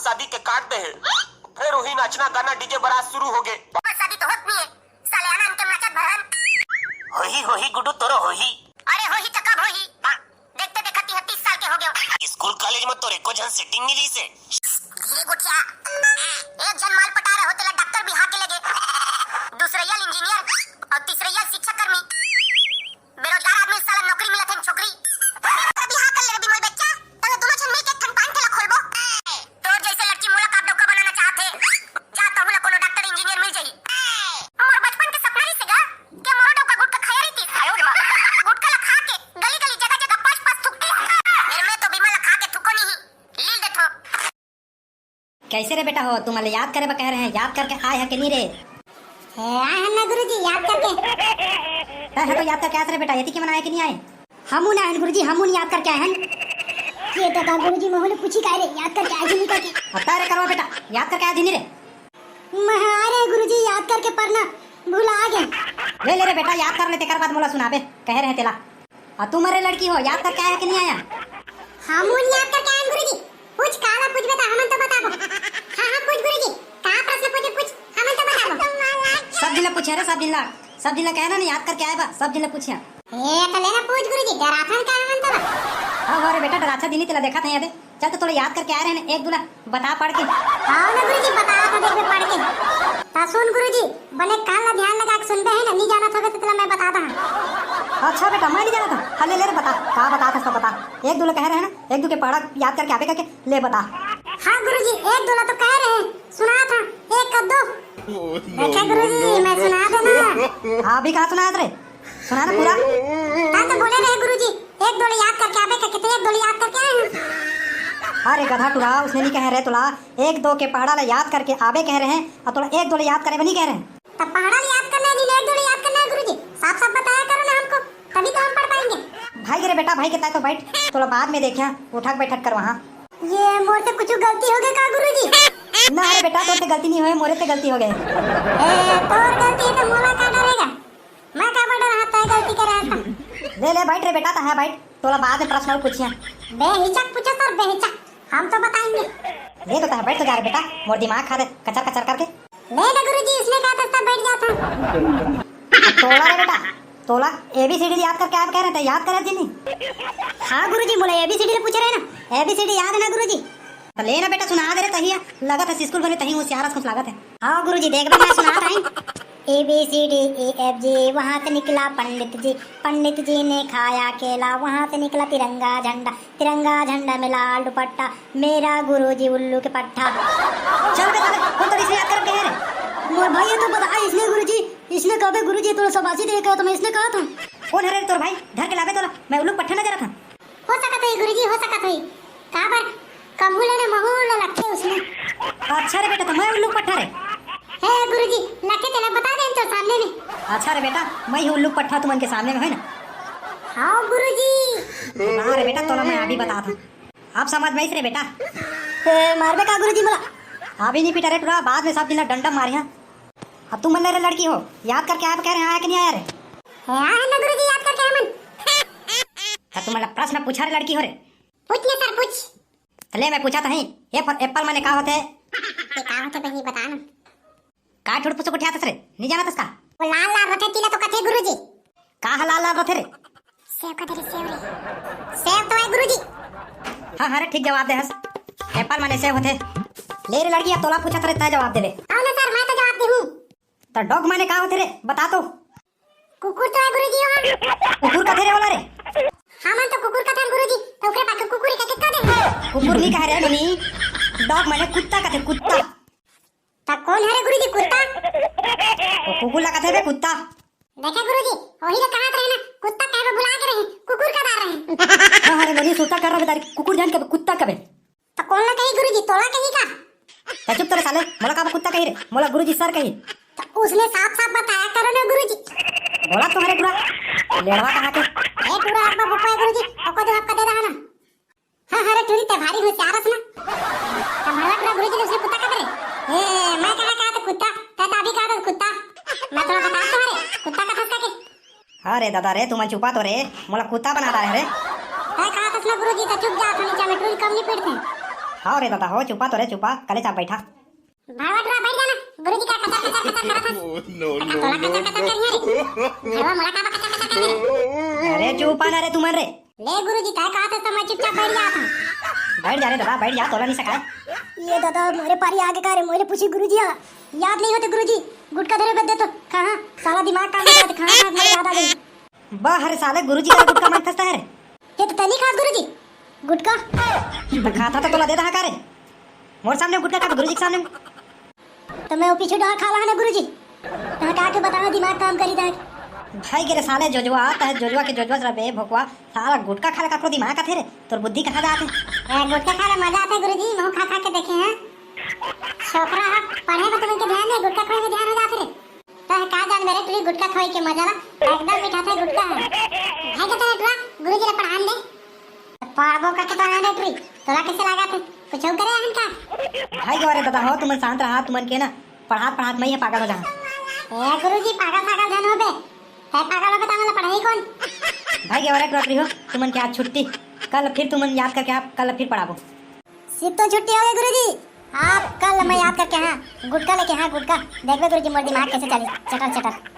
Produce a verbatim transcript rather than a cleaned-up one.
शादी के काट दे हे। फिर वही नाचना गाना, डीजे बारात शुरू हो गए। शादी तो होत नहीं है, साले आनंद के नाचत भरन। होही, होही गुड्डू, तोरो होही। अरे होही तो कब होही? देखते देखत तीस साल के हो गए। स्कूल कॉलेज में तोरे को जन सेटिंग नहीं रही से। धीरे गोठिया, एक जन माल पटा रहे हो, तेला डॉक्टर बिहा के लगे, दूसरैया इंजीनियर और तीसरैया शिक्षा कर्मी। बेरोजगार आदमी साला नौकरी मिलत हे छोकरी। अरे, बिहा कर ले रे बिमल बच्चा, तले दोनों जन मिलके एक ठन पान ठेला खोलबो। तोर जैसे लड़की मोला का डौका बनाना चाहत हे, जा तहू ला कोनो डॉक्टर इंजीनियर मिल जाही। मोर बचपन के सपना रहिस गा, के मोरो डौका गुटका खाया रहितिस। आयो रे माँ। गुटका ला खा के गली गली जगह जगह पस पस थुकतिस। फिर मैं तो बिमल ला खा के थुको नहीं, लील देथो। कैसे रे बेटा हो, तुमन ला याद करे बर कहे रहे, याद करके आए ह के नहीं रे? हे, आए हन ना गुरुजी, याद करके। तैं ह तो याद करके आए रे बेटा, एती के मन आए के नहीं आए? हमू ना आए हन गुरुजी, हमू नहीं याद करके आए हन। ये तो का गुरुजी, महू ले पूछी काय रे, याद करके आए जी नहीं करके। अब तैं रे करवा बेटा, याद करके आए जी नहीं रे? मैं, अरे गुरुजी, याद करके पर ना भुला गे। ले ले रे बेटा, याद कर ले, तेकर बाद मोला सुनाबे, कहे रहे तेला। आ तुम रे लड़की हो, याद करके आया कि नहीं आया? हमू नहीं याद करके आए गुरुजी। पूछ, काला पूछबे त हमन तो बताबो। हाँ, हाँ, पूछ गुरुजी, का प्रश्न पूछे, पूछ, हमन तो बताबो। सब दिन ला पूछे रे, सब दिन ला, सब दिन ला कहे ना, नहीं याद करके आए बा, सब दिन ला पूछिया। ए, तो लेना पूछ गुरुजी, डराथन का हमन तो? हाँ, हाँ रे बेटा, डराथा दिनी तेला देखा था यादे। चल तो तोला याद करके आए रहे ना, एक दो ला बता पढ़ के। हाँ ना गुरुजी, बता तो देख पढ़ के। ता सुन गुरुजी, बने कान ला ध्यान लगा के सुनबे है ना, नहीं जानत होबे तो तेला मैं बता दा। अच्छा बेटा, मैं नहीं जानत हूँ। हाँ, ले, ले रे, बता, का बता था, सब बता। एक दो ला कहे रहे ना, एक दो के पढ़ा याद करके आबे करके, ले बता। हाँ गुरुजी, एक दो ला तो कहे रहे, सुना था, एक का दो। देखा गुरुजी, मैं सुना देना। हाँ, अभी कहाँ सुनाया रे? सुना ना पूरा। हाँ, तो बोले रहे गुरुजी, एक दो ला याद करके आबे करके, तो एक दो ला याद करके आए हैं। अरे गधा टुरा, उसने नहीं कहे रहे तोला, एक दो के पहाड़ा ला याद करके आबे कहे रहे, और तोला एक दो ला याद करे बर नहीं कहे रहे। तो पहाड़ा ला याद करना है, नहीं एक दो ला याद करना है गुरुजी, साफ साफ बताया करो ना हमको, तभी तो हम पढ़ पाएंगे। भाई रे बेटा, भाई के ताय तो बैठ, तोला बाद में देखिया, उठक बैठक कर वहाँ। ये मोर से कुछ गलती हो गई का गुरुजी? ना रे बेटा, तोर से गलती नहीं होए, मोरे से गलती हो गए। ए, तोर गलती है तो मोला का डरेगा? मैं का बड़ा रहा, तय गलती करे रहता। ले, ले, बैठ रे बेटा, तहाँ बैठ, तोला बाद में प्रश्न और पूछिया। बेहिचक पूछो सर, बेहिचक, हम तो बताएंगे। ले तो तहाँ बैठ तो जा रे बेटा, मोर दिमाग खा दे, कचर कचर करके। ले ना गुरुजी, इसने कहा था सब बैठ जाता। तोला रे बेटा, तोला एबीसीडी याद करके आप कह रहे थे, याद करे जी नहीं? हाँ गुरुजी, मोला एबीसीडी ले पूछे रहे ना, एबीसीडी याद है ना गुरुजी? तो ले ना बेटा, सुना दे रे तहिया, लगत है स्कूल बने तही होशियार अस कुछ लागत है। हाँ गुरुजी, देख बे, मैं सुनात हई। A B C D E F G, वहाँ से निकला पंडित जी, पंडित जी ने खाया केला, वहाँ से निकला तिरंगा झंडा, तिरंगा झंडा में लाल दुपट्टा, मेरा गुरुजी उल्लू के पट्ठा। चल बे साले, कौन तोर इसने याद करके है रे? मोर भाई, ये तो बता, इसने गुरुजी, इसने कहा बे गुरुजी, तोला शाबाशी दे के तो मैं इसने कहा था। कौन है रे तोर भाई? धर के लाबे तोला, मैं उल्लू के पट्ठा ना दे रहा था। हो सकत होही गुरुजी, हो सकत होही। काबर? कहूँ ले ना महू ले लगथे उसने। अच्छा रे बेटा, तो मैं उल्लू पट्ठा रे। हे गुरुजी, लगथे तेला बता दे तो सामने में। अच्छा रे बेटा, मैं ही उल्लू पट्ठा तुमन के सामने में है ना। हाँ गुरुजी। हाँ रे बेटा, तोला मैं अभी बता था। अब समझ में आइस रे बेटा। ए, मारबे का गुरुजी मोला? अभी नहीं पिटा रे टुरा, बाद में सब दिन डंडा मारिया। अब तुमन ले रे लड़की हो, याद करके आप कह रहे हैं, आया कि नहीं आया रे? हे, आए हैं ना गुरुजी, याद करके हमन। तो तुमन ला प्रश्न पूछा रे लड़की हो रे। पूछ ले सर, पूछ। ले मैं पूछा था ही, ये फ-, एप्पल माने का होथे? ये का होथे बहिनी, बता ना। का ठुड़ पुसुक उठियाथस रे? नहीं जानत हस का? वो लाल लाल रथे, तिला तो कथे गुरुजी। का ह लाल लाल रथे रे? सेव कथे रे, सेव रे। सेव तो है गुरुजी। हाँ, हाँ रे, ठीक जवाब दे हस। एप्पल माने सेव होथे। ले रे लड़की, अब तोला पूछत हरे, तैं जवाब दे दे। आओ ना सर, मैं तो जवाब देहूँ। तो डॉग माने का होथे रे? बता तो। कुकुर तो है गुरुजी, हाँ। कुकुर कथे रे ओला रे? हमन तो कुकुर कथन गुरुजी, तो ओकरे पाके कुकुर ही कथे, कथे। कुकुर नहीं कहे रे नोनी, डॉग माने कुत्ता कथे, कुत्ता। त कौन हरे गुरुजी कुत्ता? वो कुकुर ला कथे बे कुत्ता। देखे गुरुजी, वही तो कहत रहे ना, कुत्ता कहे बर भुला के रहे, कुकुर का डार रहे। हाँ, अरे नोनी, सुरता कर रहा बे तारी, कुकुर जान के कुत्ता कबे। त कौन ला कही गुरुजी, तोला कही का? त चुप तो रे साले, मोला का कुत्ता कही रे, मोला गुरुजी सर कही। त उसने साफ साफ बताया करो ना गुरुजी। बोला तो हरे टुरा, लेड़वा कहाँ के? ए टुरा, अब बुकवा गुरुजी, ओको जवाब का दे रहा ना। हाँ, हाँ रे टुरी, ते भारी होशियार हस ना। त भड़वा टुरा गुरुजी ने उसने कुत्ता कहा रे? ए, मैं कहा, कहा तो कुत्ता, ते तो अभी कहा था कुत्ता। मैं थोड़ा बता तो रे, कुत्ता का फंस के। अरे दादा रे, तुमन चुपा तो रे, मोला कुत्ता बना रहा है रे। तै कहा था ना गुरुजी, तो चुप जा, तो नीचे में टुरी कम नहीं पीटते। हाँ रे दादा हो, चुपा तो रे, चुपा, कले चाप बैठा। भावा टुरा, बैठ जाना। गुरुजी का कचर कचर कचर करत हस। Oh, no, त no, तोला no, कचर कचर no। करिया रे। भावा मोला का कचर कचर करे? अरे चुपा ना रे तुमन रे। ले गुरुजी, काय कहत हस त मैं चुपचाप बैठ जात हूँ। बैठ जा रे दादा, बैठ जा, तोला नहीं सकाय। ये दादा, मोरे पारी आगे का रे, मोरे पूछी गुरुजी हा। याद नहीं होते गुरुजी, गुटखा धरे बद दे तो। कहाँ? साला दिमाग काम नहीं करत, कहाँ, कहाँ मोरे याद आ गई। बा हरे साले, गुरुजी का गुटखा मांगत हस त रे। ये तो तनी खास गुरुजी, गुटखा। त खाता त तोला दे दहा का रे? मोर सामने गुटखा खा गुरुजी के सामने। त मैं वो पीछू डहर खा लहा ना गुरुजी। तह का के बतावा, दिमाग काम करी तह। भाई गे रे साले जोजवा, तह जोजवा के जोजवा रबे भोकवा, साला गुटखा खा ले काकरो दिमाग आथे रे, तोर बुद्धि कहाँ जाथे? ए, गुटखा खा ले मजा आथे गुरुजी, महू खा खा के देखे हैं। छोकरा ह, पढ़े में तुमन के ध्यान दे, गुटखा खाए में ध्यान हो जाथे रे। तह का जानबे रे टुरी गुटखा खवाई के मजा ला, एकदम मिठाथे गुटखा ह। भाई के तरह टुरा, गुरुजी ला पढ़ान दे। पढ़बो करके तो आने टुरी, तोला कैसे लागत है? कुछ करे हन का? भाई गे रे दादा हो, तुमन शांत रहा, तुमन के ना पढ़ात पढ़ात मैं ही पागल हो जाऊँ। ए गुरुजी, पागल पागल धन हो बे, तै पागल हो बे, तामला पढ़ाई कौन? भाई गे रे टुरी हो, तुमन के आज छुट्टी, कल फिर तुमन याद करके आप कल फिर पढ़ाबो। सित्तो छुट्टी हो गई गुरुजी। आप कल मैं याद करके हाँ गुटखा लेके हाँ गुटखा। देखबे गुरुजी मोर दिमाग कैसे चली चटर चटर।